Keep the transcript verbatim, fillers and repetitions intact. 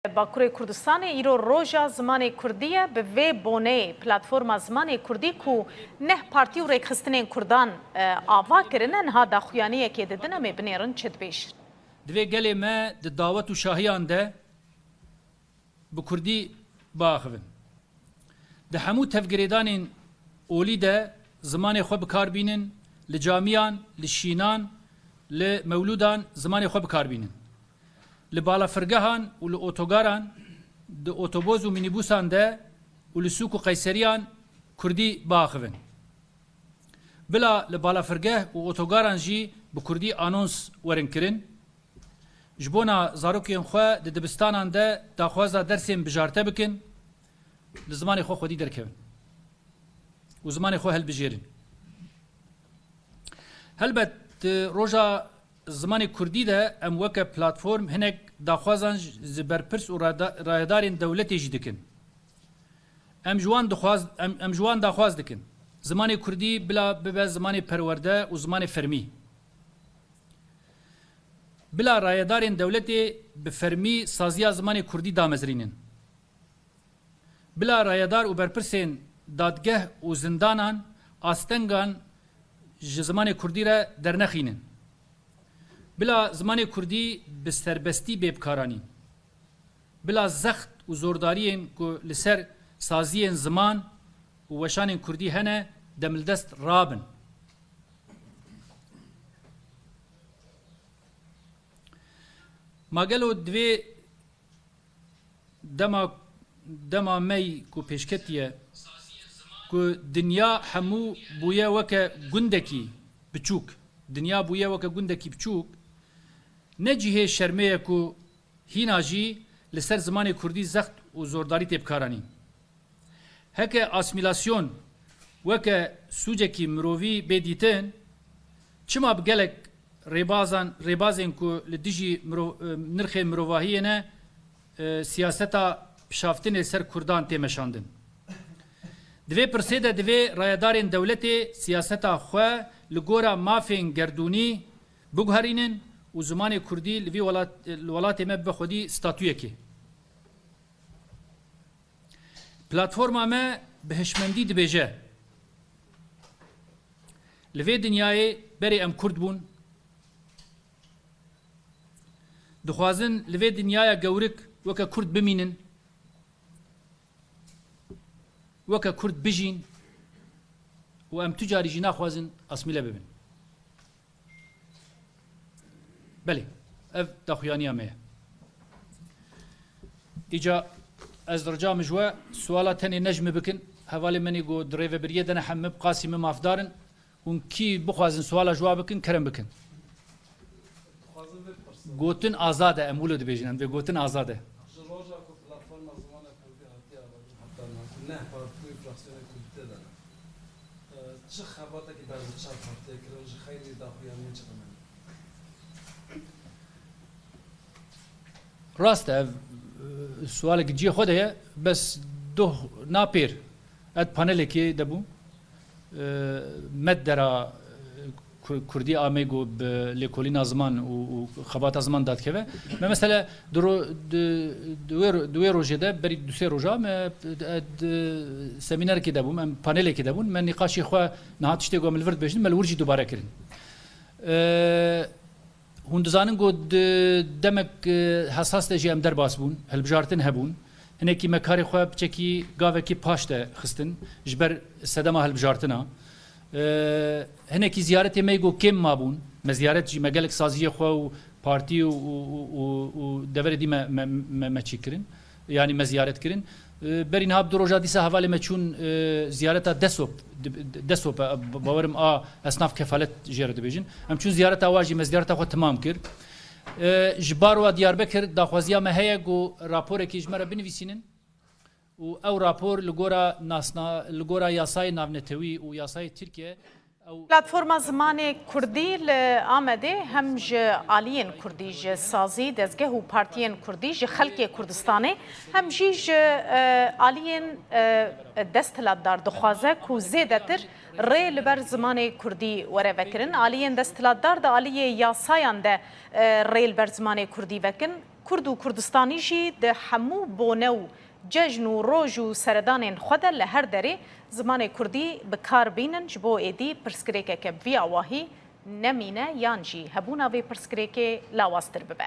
Bakurê Kurdistanê îro roja zimanê kurdî ye. Bi vê boneyê Platforma Zimanê Kurdî ku neh partî û rêkxistinên kurdan, e, ava kirine, niha daxuyaniyekê didin, em ê binêrin çi dibêjin. Divê gelê me di dawet û şahiyan de bi kurdî biaxivin. Di hemû tevgirêdanên olî de zimanê xwe bi kar bînin, li camiyan, li şînan, li mewlûdan zimanê xwe bi kar bînin. Li balafirgehan û li otogaran, di otoboz û mînîbusan de û li sûk û qeyseriyan kurdî biaxivin. Bila li balafirgeh û otogaran jî bi kurdî anons werin kirin. Ji bona zarokên xwe di dibistanan de daxwaza dersên bijarte bikin, li zimanê xwe xwedî derkevin û zimanê xwe hilbijêrin. Helbet, di roja zimanê kurdî de em weke platform hinek daxwazan ji berpirs û rada-, rayedarên dewletê jî dikin. Em ji wan dixwaz-, em, em ji wan daxwaz dikin. Zimanê kurdî bila bibe zimanê perwerde û zimanê fermî. Bila rayedarên dewletê bi fermî saziya zimanê kurdî damezrînin. Bila rayedar û berpirsên dadgeh û zindanan astengan ji zimanê kurdî re dernexînin. Bila zimanê kurdî bi serbestî bê bikaranîn. Bila zext û zordariyên ku li ser saziyên ziman û weşanên kurdî hene demildest rabin. Ma gelo divê dema, dema me yî ku pêşketiye, ku dinya hemû bûye weke gundekî biçûk, dinya bûye weke gundekî biçûk, ne cihê şermê ye ku hîna jî li ser zimanê kurdî zext û zordarî tê bikaranîn. Heke asmîlasyon weke sûcekî mirovî bê dîtin, çima bi gelek rêbazan, rêbazên ku li dijî miro-, e, nirxên mirovahiyê ne, e, siyaseta pişaftinê ser kurdan tê meşandin? Di vê pirsê de divê rayedarên dewletê siyaseta xwe li gora mafên gerdûnî biguherînin û zimanê kurdî li vî welat-, li welatê me bibe xwedî statûyekê. Platforma me bi hişmendî dibêje, li vê dinyayê berê em kurd bûn, dixwazin li vê dinyaya gewrik weke kurd bimînin, weke kurd bijîn û em tu carî jî naxwazin asmîle bibin. Belê, ev daxuyaniya me ye. Îca ez rica min ji we, suala tenê ne ji min bikin. Hevalê min ê ku di rêvebiriyê de ne, hemî bi qasî min mafdar in. Hûn kî bixwazin suala ji we bikin, kerem bikin. Gotin azad e, em wilo dibêjin, em dibê gotin azad e. Ji roja ku platforma zimanê kurdî hatiye avakirin heta niha, ku neh partî û fraksiyonê kurdî tê de ne, e, çi xebatekî ber bi çar partiyê kirin, ji xeyrî daxuyaniyê çi dimene? Rast e, ev, e, sualek cihê xwe de ye, bes doh na pêr, ez panelekê de bûm, e, me dera, e, Ku-, Kurdî amê ku bi lêkolîna ziman û, û xebata ziman dadikeve. Me mesela di ro-, di, di wê ro-, di wê rojê de berî du sê roja me, e, di semînerekê de bûm, em panelekê de bûn. Me nîqaşê xwe niha tiştê ku em li vir dibêjin, me li wir jî dubare kirin. E, Hûn dizanin ku di demek, e, hesas de jî em derbas bûn, hilbijartin hebûn. Hinekî me karê xwe piçekî gavekî paş de xistin ji ber sedema hilbijartina. E, hinekî ziyaretê me yê ku kêm mabûn. Me ziyaret jî, me gelek saziyê xwe û partî û, û, û, û, û deverê dî me, me, me, me çî kirin. Yanî me ziyaret kirin. E, berî niha bi du roja dîsa hevalê me çûn, e, ziyareta Desop, di-, di-, Desop e, ba-, bawerim a esnaf kefalet jê re dibêjin. Em çûn ziyareta wa jî, me ziyareta xwe timam kir. E, ji baroya Diyarbekir daxwaziya me heye ku raporekî ji me re binivîsînin û ew rapor li gora nasna-, li gora yasayê navnetewî û yasayê Tirkiye Platforma Zimanê Kurdî li Amedê hem ji aliyên Kurdî, ji sazî, dezgeh û partiyên Kurdî, ji xelkê Kurdistanê, hem jî ji, e, aliyên, e, desthilatdar dixwaze ku zêdetir rê li ber zimanê Kurdî were vekirin. Aliyên desthilatdar di aliyê yasayan de, e, rê li ber zimanê Kurdî vekin. Kurd û Kurdistanî jî di hemû bone û cejn û roj û seredanên xwe de li her derê zimanê kurdî bi kar bînin, ji bo êdî pirsgirêkeke bi vî awahî nemîne yan jî hebûna vê pirsgirêkê lawaztir bibe.